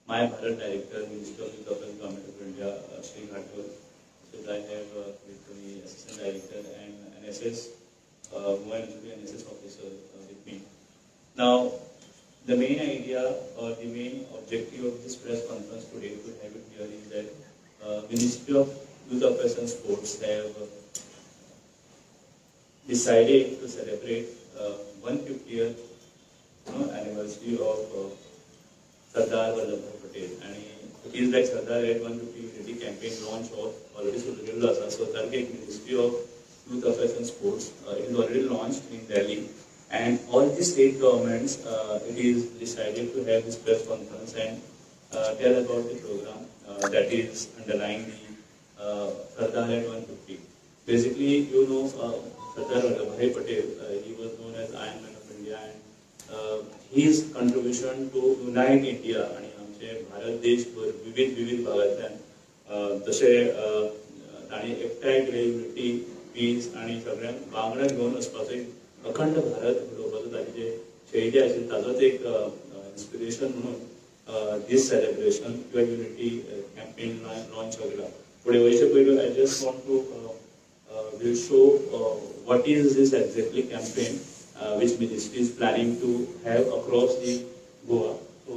My Bharat Director, Ministry of Youth Affairs, Government of India, Shri Ghatol. So I have with me Assistant Director and NSS, Goa University NSS officer with me. Now, the main idea or the main objective of this press conference today to have it here is that Ministry of Youth Affairs and Sports have decided to celebrate 150th anniversary of Sardar Vallabhbhai Patel आणि it is like Sardar at 150 Unity campaign launch of already सुरू केल्लो आसा. So सारकें एक Ministry of Youth Affairs and Sports, it is already launched in Delhi and all the state governments, it is decided to have this press conference and tell about the program that is underlying the Sardar at 150. Basically, Sardar Vallabhbhai Patel, he was known as Iron Man of India and his contribution to unite India आणि आमचे भारत देश विविध विविध भागांतल्यान तशे तांणी एकठांय केले, unity, piece आणि सगळ्यांक वांगडा घेवन वचपाचो, एक अखंड भारत घडोवपाचो ताची जे शैली आशिल्ली, ताजोच एक इन्स्पिरेशन म्हणून दीस सेलिब्रेशन किंवा युनिटी कॅम्पेन लॉन्च केला. फुडें वयचे पयलीं I just want to will show what is this exactly campaign which ministry is planning to have across the Goa. So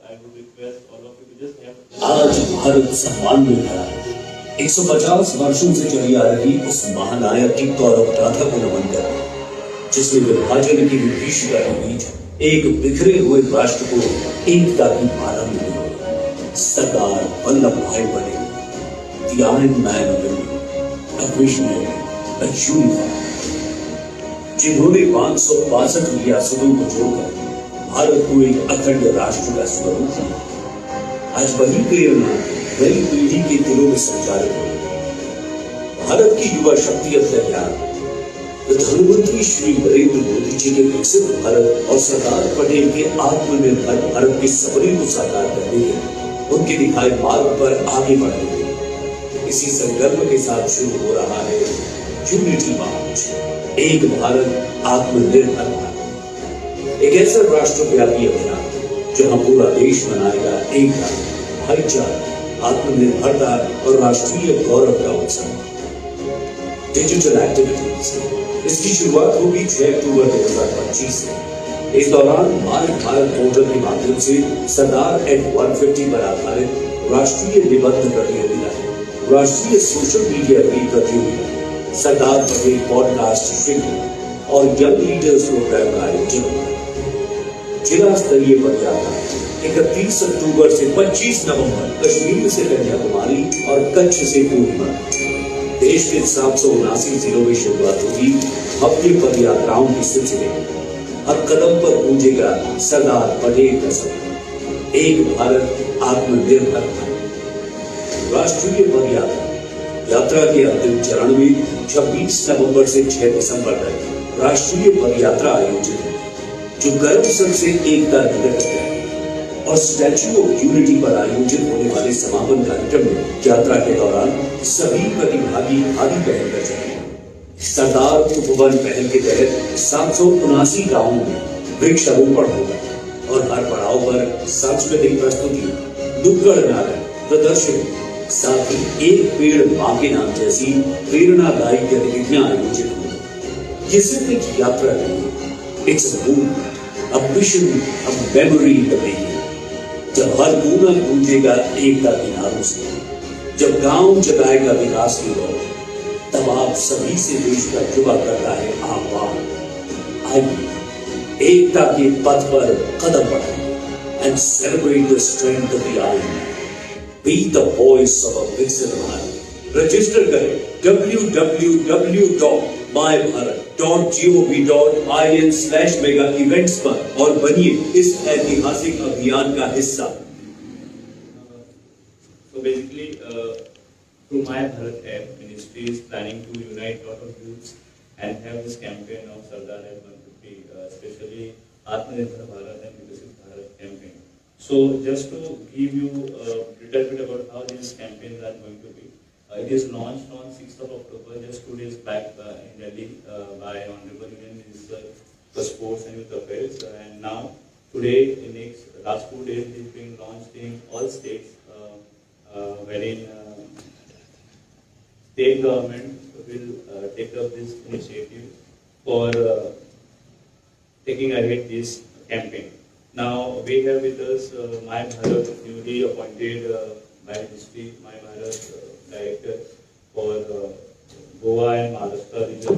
I would request all of you to just have आज भारत सम्मान में खड़ा है। 150 वर्षों से चली आ रही उस महानायक की गौरव गाथा को नमन कर, जिसने विभाजन की विभीषिका के बीच एक बिखरे हुए राष्ट्र को एकता की माला में पिरोया। सरदार वल्लभ भाई Patel, the Iron Man of India, a visionary, a unifier, जिन्होंने 562 रियासतों को जोड़कर भारत को एक अखंड राष्ट्र का स्वरूप दिया। आज वही प्रेरणा नई पीढ़ी के दिलों में संचारित हो रही है। भारत की युवा शक्ति अब तैयार है प्रधानमंत्री श्री नरेंद्र मोदी जी के विकसित भारत और सरदार पटेल के आत्मनिर्भर भारत के सपने को साकार करने के लिए, उनके दिखाए मार्ग पर आगे बढ़ने के लिए। इसी संकल्प के साथ शुरू हो रहा है यूनिटी मार्च, एक भारत, आत्मनिर्भर भारत। एक ऐसा राष्ट्रव्यापी अभियान जहां पूरा देश मनाएगा एकता, भाईचारा, आत्मनिर्भरता और राष्ट्रीय गौरव का उत्सव। डिजिटल एक्टिविटीज, इसकी शुरुआत होगी 6 अक्टूबर 2025 से। इस दौरान my Bharat portal के माध्यम से सरदार एट 150 पर आधारित राष्ट्रीय निबंध प्रतियोगिता, राष्ट्रीय सोशल मीडिया रील प्रतियोगिता, सरदार पटेल पॉडकास्ट श्रृंखला और यंग लीडर्स प्रोग्राम का आयोजन होगा। जिला स्तरीय पदयात्रा 31 अक्टूबर से 25 नवंबर, कश्मीर से कन्याकुमारी और कच्छ से पूर्णिमा। देश के 779 जिलों में शुरुआत होगी भव्य पदयात्राओं के सिलसिले में। हर कदम पर गूंजेगा सरदार पटेल का सपना, एक भारत, आत्मनिर्भर भारत। राष्ट्रीय पदयात्रा यात्रा के अंतिम चरण में 26 नवंबर से 6 दिसंबर तक राष्ट्रीय पदयात्रा आयोजित होगी, जो करमसद से एकता नगर तक जाएगी और स्टैच्यू ऑफ यूनिटी पर आयोजित होने वाले समापन कार्यक्रम में यात्रा के दौरान सभी प्रतिभागी खादी पहनकर चलेंगे। सरदार उपवन पहल के तहत 779 गांवों में वृक्षारोपण होगा और हर पड़ाव पर सांस्कृतिक प्रस्तुतियां, नुक्कड़ नाटक, प्रदर्शनी, साथ ही एक पेड़ मां के नाम जैसी प्रेरणादायी गतिविधियां आयोजित होंगी। ये सिर्फ एक यात्रा नहीं है। It's a movement, a mission, a memory in the making. जब हर कोना गूंजेगा एकता के नारों से, जब गांव जगाएगा विकास की दौड़, तब आप सभी से देश का युवा करता है आह्वान, आइए, एकता के पथ पर कदम बढ़ाएं and celebrate the strength of the Iron Man. Be the voice of a विकसित भारत। रजिस्टर करें www.mybharat.gov.in/megaevents पर और बनिए इस ऐतिहासिक अभियान का हिस्सा। So basically, through My Bharat app, ministry is planning to unite lot of youths and have this campaign of Sardar at 150, especially Atmanirbhar Bharat and Viksit Bharat campaign. So just to give you a little bit about how these campaigns are going to be, it is launched on 6th of October, just 2 days back in Delhi by Honorable Union Minister for Sports and Youth Affairs. And now, today, in next Last 2 days is being launched in all states, wherein state government will take up this initiative for taking ahead this campaign. Now we have with us My Bharat, newly appointed by Ministry, My Bharat Director for Goa and Maharashtra region,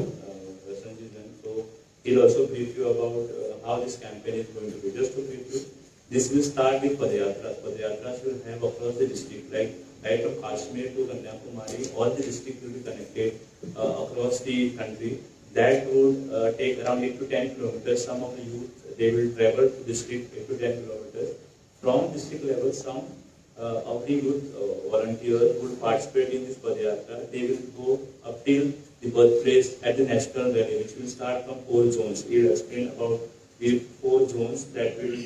Western region. So he'll also brief you about how this campaign is going to be. Just to brief you, this will start with Padayatras. Padayatras will have across the district, like right from Kashmir to Kanyakumari, all the districts will be connected across the country. That would take around 8 to 10 kilometers. Some of the youth, they will travel to district 8 to 10 kilometers. From district level, some of the youth volunteers would participate in this Padayatra. They will go up till the birthplace at the national rally, which will start from 4 zones. He will explain about the 4 zones that will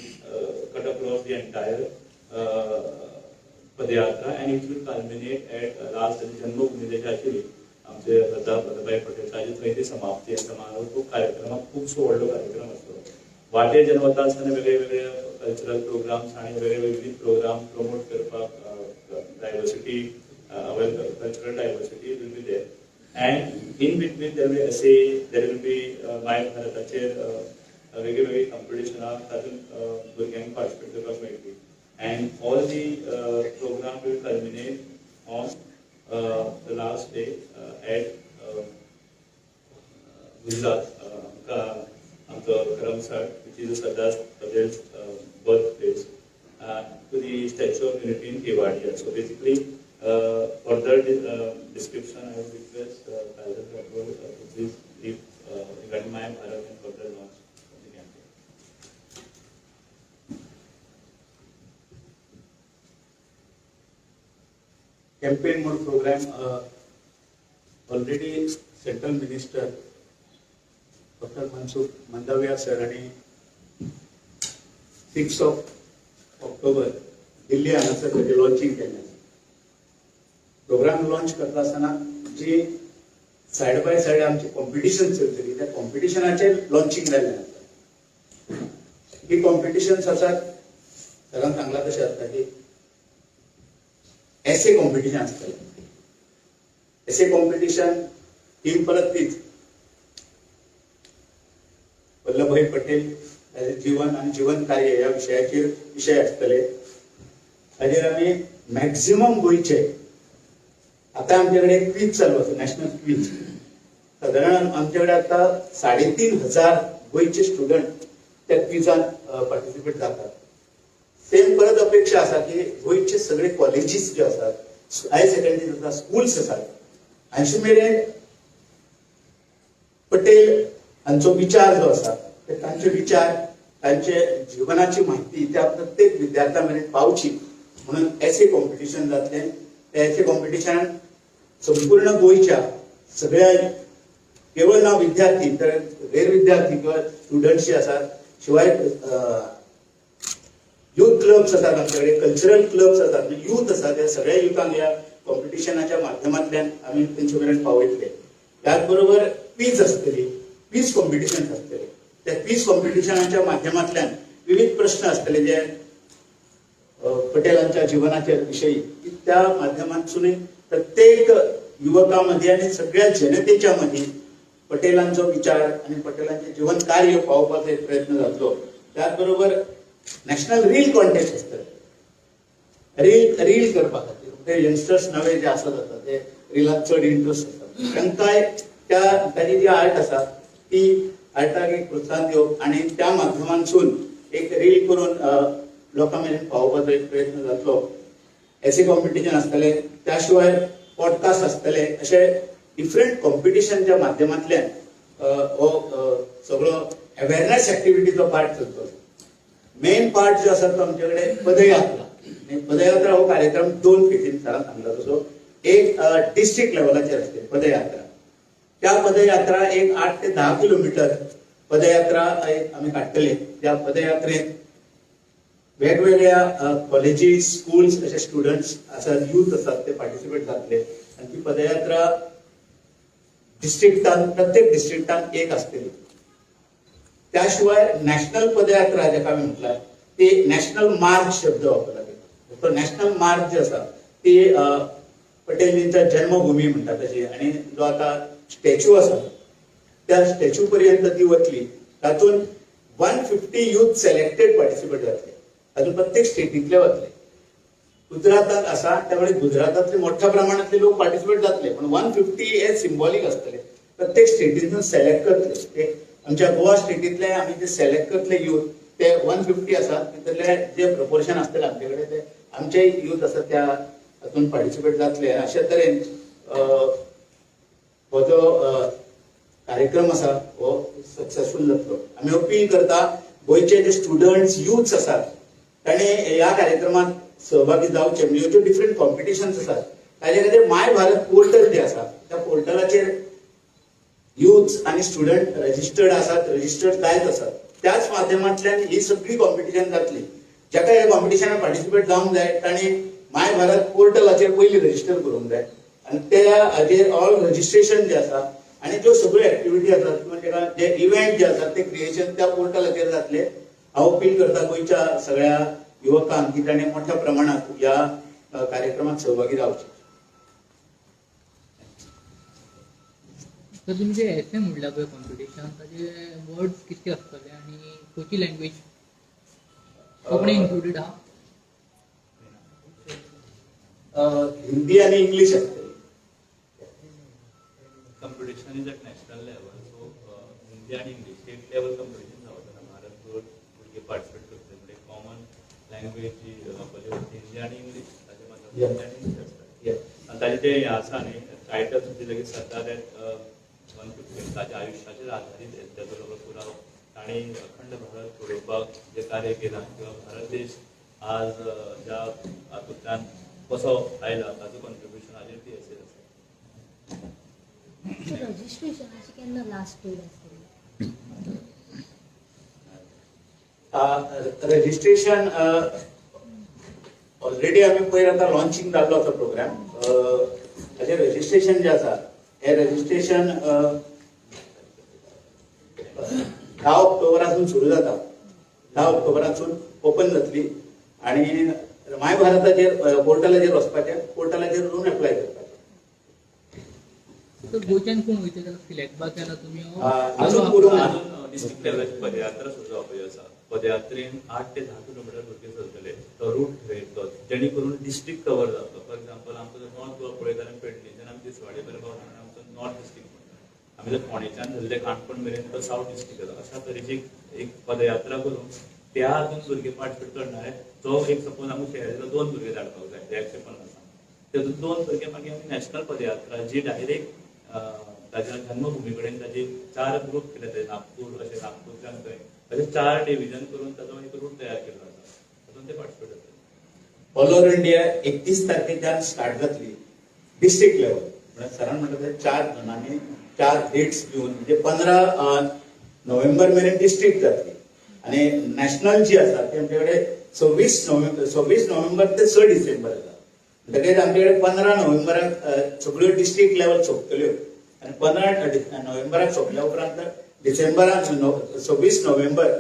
cut across the entire Padayatra, and it will culminate at last Janmabhoomi आशिल्ली आमचे सरदार वल्लभभाई पटेल ताजे थंय ती समाप्ती समारोह खूब कार्यक्रमाक खुबसो व्हडलो कार्यक्रम आसतलो. वाटेर जेन्ना वता आसतना वेगळे वेगळे कल्चरल प्रोग्राम्स आनी वेगळे वेगळे विविध प्रोग्राम प्रमोट करपाक diversity, our cultural diversity will be there, and in between there will essay, there will be My भारताचेर वेगळी वेगळी कॉम्पिटिशनां, तातूंत भुरग्यांक पार्टिसिपेट करपाक मेळटली. And all the program will culminate on the last day at Gujarat, आमचो Karamsad, which is Sardar Patel's birth place, to the Statue of Unity in Kevadia. So basically, further description, I would request Kaiser Rathod to please brief regarding My Bharat and further launch of the campaign. Campaign mode program, already Central Minister Doctor Mansukh Mandaviya sir हांणी 6 of October दिल्ली हांगासर ताजें launching केल्लें आसा. Programme launch करता आसतना जी side by side आमची competition चलतली, त्या कॉम्पिटिशनाचें लॉन्चिंग जाल्लें आसा. ही कॉम्पिटिशन्स आसात, सरान सांगलां तशें आसता की एसे कॉम्पिटिशन आसतलें. एसे कॉम्पिटिशन थीम परत तीच, वल्लभभाई पटेल ताजें जीवन आनी जीवन कार्य ह्या विशयाचेर विशय आसतले. ताजेर आमी मॅक्झिमम गोंयचे, आतां आमचे कडेन एक क्वीज चालू आसा, नॅशनल क्वीज. सादारण आमचे कडेन आतां 3500 गोंयचे स्टुडंट त्या क्विजान पार्टिसिपेट जातात. सेम परत अपेक्षा आसा की गोंयचे सगळे कॉलेजीस ज्यो आसात, हायर सेकंडरी आसा, स्कुल्स आसात, हांचे मेरेन पटेल हांचो विचार जो आसा ते तांचे विचार, तांचे जीवनाची माहिती त्या प्रत्येक विद्यार्थ्या मेरेन पावची म्हणून एसे कॉम्पिटिशन जातलें. त्या एसे कॉम्पिटिशनान संपूर्ण गोंयच्या सगळ्या, केवळ ना विद्यार्थी तर गैर विद्यार्थी किंवा स्टुडंट्स जे आसात, शिवाय युथ क्लब्स आसात आमच्याकडे, कल्चरल क्लब्स आसात, युथ आसा, त्या सगळ्या युथांक ह्या कॉम्पिटिशनाच्या माध्यमांतल्यान आमी तेंचे मेरेन पावयतले. त्याच बरोबर क्वीज आसतली, क्वीज कॉम्पिटिशन आसतले. त्या क्वीज कॉम्पिटिशनाच्या माध्यमांतल्यान विविध प्रश्न आसतले जे पटेलांच्या जीवनाच्या विषयी की त्या माध्यमातून प्रत्येक युवकामध्ये आणि सगळ्या जनतेच्या मध्ये पटेलांचो विचार आणि पटेलांचे जीवन कार्य पावोवपाचो एक प्रयत्न जातलो. त्याच बरोबर नॅशनल रील कॉन्टेस्ट आसतले, रील रील करपा खातीर. ते यंगस्टर्स नवे जे आसात आतां, ते रिलाक चड इंट्रस्ट आसा, तांकांय त्या ताजी जी आर्ट आसा ती आर्टाक एक प्रोत्साहन दिवप आणि त्या माध्यमांतसून एक रील करून लोकां मेरेन पावोवपाचो एक प्रयत्न जातलो. एसे कॉम्पिटिशन आसतले, त्या शिवाय पॉडकास्ट आसतले. अशे डिफरंट कॉम्पिटिशनच्या माध्यमांतल्यान हो सगळो अवेरनेस ऍक्टिव्हिटीचो पार्ट चलतलो. मेन पार्ट जो आसा तो आमचे कडेन पदयात्रा. आनी पदयात्रा हो कार्यक्रम दोन फेजीन, सरान सांगला तसो, एक डिस्ट्रिक्ट लेवलाचेर आसते पदयात्रा. त्या पदयात्रा एक 8 ते 10 किलोमिटर पदयात्रा एक आमी काडटले. त्या पदयात्रेत वेगवेगळ्या कॉलेजीस, स्कुल्स, अशे स्टुडंट्स आसात, युथ आसात, ते पार्टिसिपेट जातले आनी ती पदयात्रा डिस्ट्रिक्टान, प्रत्येक डिस्ट्रिक्टान एक आसतली. त्या शिवाय नॅशनल पदयात्रा जेका आमी म्हटल्या, ती ते नॅशनल मार्च शब्द वापरला गेला. तो नॅशनल मार्च जे आसा ती पटेलींच्या जन्मभूमी म्हणटा तशी आनी जो आतां स्टॅच्यू आसा त्या स्टॅच्यू पर्यंत ती वतली. तातूंत 150 युथ सिलेक्टेड पार्टिसिपेट जातले. तातूंत प्रत्येक स्टेटींतले वतले. गुजराताक आसा त्यामुळे गुजरातातले मोठ्या प्रमाणातले लोक पार्टिसिपेट जातले, पण 150 हे सिम्बॉलिक आसतले. प्रत्येक स्टेटींतून सिलेक्ट करतले ते. आमच्या गोवा स्टेटींतले आमी जे सिलेक्ट करतले युथ ते 150 आसा. तितले जे प्रपोर्शन आसतले आमचे कडेन ते आमचे युथ आसा त्या हातून पार्टिसिपेट जातले. आनी अशे तरेन हो जो कार्यक्रम आसा हो सक्सेसफूल जातलो. आमी अपील करता, गोंयचे जे स्टुडंट्स, युथ्स आसात ताणें ह्या कार्यक्रमात सहभागी जावचे. म्हणजे ज्यो डिफरंट कॉम्पिटिशन्स आसात ताजे खातीर माय भारत पोर्टल जे आसा त्या पोर्टलाचेर युथ आनी स्टुडंट रजिस्टर्ड आसात, रजिस्टर्ड जायत आसात. त्याच माध्यमांतल्यान ही सगळी कॉम्पिटिशन जातली. जाका ह्या कॉम्पिटिशनात पार्टिसिपेट जावंक जाय तांणी माय भारत पोर्टलाचेर पयलीं रजिस्टर करूंक जाय आनी त्या हाजेर ऑल रजिस्ट्रेशन जे आसा आनी ज्यो सगळ्यो एक्टिविटी आसात किंवा जेका जे इव्हेंट जे आसात ते क्रिएशन त्या पोर्टलाचेर जातले. हांव अपील करता गोंयच्या सगळ्या युवकांक की ताणें मोठ्या प्रमाणात ह्या कार्यक्रमात सहभागी जावचे. तर तुमी जे एसे म्हणल्या पळय कॉम्पिटिशन, ताजे वर्ड्स कितके आसतले आनी खंयची लँग्वेज? कोंकणी इन्क्लुडेड आहा? हिंदी आनी इंग्लीश आसतली. Competition is at national level, so Hindi आनी इंग्लीश. स्टेट लेवल कॉम्पिटिशन जावचें ना. भारतभर भुरगे पार्टिसिपेट करतले म्हणजे कॉमन लँग्वेज जी वापरली वता हिंदी आनी इंग्लीश, ताजे माध्यम हिंदी आनी इंग्लीश आसता. आनी ताजें तें हें आसा न्ही, टायटल सुद्दां लगेच सरदार 150, ताच्या आयुश्याचेर आधारीत ताचो सगळो पुराव. तांणी अखंड भारत घडोवपाक जें कार्य केलां किंवा भारत देश आज ज्या हातूंतल्यान कसो आयला ताचो कॉन्ट्रिब्युशन हाजेर ती एसे आसा. रजिस्ट्रेशनाची केन्ना लास्ट डेट आसतली? रजिस्ट्रेशन ऑलरेडी आमी पयर आतां लॉन्चिंग जाल्लो आसा प्रोग्राम. ताजें रजिस्ट्रेशन जें आसा हें रजिस्ट्रेशन 10 ऑक्टोबरासून सुरू जाता. 10 ऑक्टोबरासून ओपन जातली आनी माय भारताचेर पोर्टलाचेर वचपाचें, पोर्टलाचेर वचून एप्लाय करपाचें. तर गोंयच्यान कोण वयता ताका सिलेक्ट बा केला तुमी? अजून करूंक ना. अजून डिस्ट्रिक्ट लेवलाची पदयात्रा सुरू जावपाची आसा. पदयात्रेन 8 ते 10 किलोमिटर भुरगे चलतले. तो रूट थरयतलो जेणे करून डिस्ट्रिक्ट कवर जातलो. फॉर एग्जाम्पल, आमकां जर नॉर्थ गोवा पळयत जाल्यार पेडणेच्यान आमी तिसवाडी मेरेन पावता आनी आमचो नॉर्थ डिस्ट्रिक्ट म्हणटा. आमी जर फोंडेच्यान धरले काणकोण मेरेन तो सावथ डिस्ट्रिक्ट जाता. अशा तरेची एक पदयात्रा करून त्या हातून भुरगे पार्टिसिपेट करणार. जो एक सपोज आमकां शहरांतलो दोन भुरगे धाडपाक जाय 150, तेतून दोन भुरगे मागीर आमी नॅशनल पदयात्रा जी डायरेक्ट ताच्या जन्मभूमी कडेन, ताजे चार ग्रुप केले ते नागपूर अशें, नागपूरच्यान थंय अशे चार डिविजन करून ताचो एक रूट तयार केल्लो आसा. तातूंत ते पार्टिसिपेट जातले. ऑल ओव्हर इंडिया 31 तारखेच्यान स्टार्ट जातली डिस्ट्रिक्ट लेवल. म्हळ्यार सरान म्हणटा ते चार जाणांनी चार डेट्स दिवन, म्हणजे 15 नोव्हेंबर मेरेन डिस्ट्रिक्ट जातली आनी नॅशनल जी आसा ती आमचे कडेन 26 नोव्हेंबर, 26 नोव्हेंबर ते 6 डिसेंबर आसा. म्हणटकीर आमचे कडेन 15 नोव्हेंबराक सगळ्यो डिस्ट्रिक्ट लेवल सोंपतल्यो आनी 15 नोव्हेंबराक सोंपल्या उपरांत डिसेंबराक 26 नोव्हेंबर,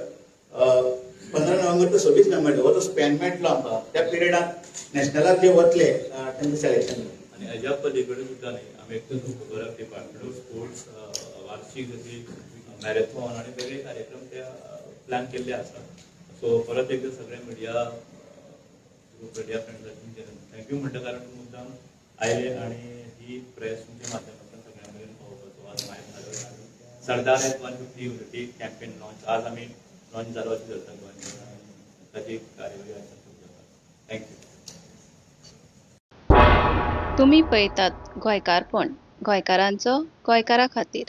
15 नोव्हेंबर ते 26 नोव्हेंबर हो जो स्पॅन मेळटलो आमकां, त्या पिरियडाक नॅशनलाक जे वतले तेंचें सिलेक्शन. आनी हेज्या पलीकडे सुद्दां न्ही, आमी एक तर खबर डिपार्टमेंट ऑफ स्पोर्ट्स वार्षीक जशी मॅरेथॉन आनी वेगळे कार्यक्रम ते प्लॅन केल्ले आसात. सो परत एकदा सगळे मिडिया मिडिया फ्रेंड्सांनी thank you म्हणटा, कारण मुद्दाम आयले आनी ही प्रेस तुमच्या माध्यमांतल्यान सगळ्यां मेरेन पावोवपाचो. आज माय भारत आनी सरदार at 150 unity campaign launch आज आमी लॉन्च जालो अशें धरता गोंयांत. ताची कार्यवाही आज सुरू जाता. Thank you. तुमी पळयतात गोंयकारपण, गोंयकारांचो गोंयकारा खातीर.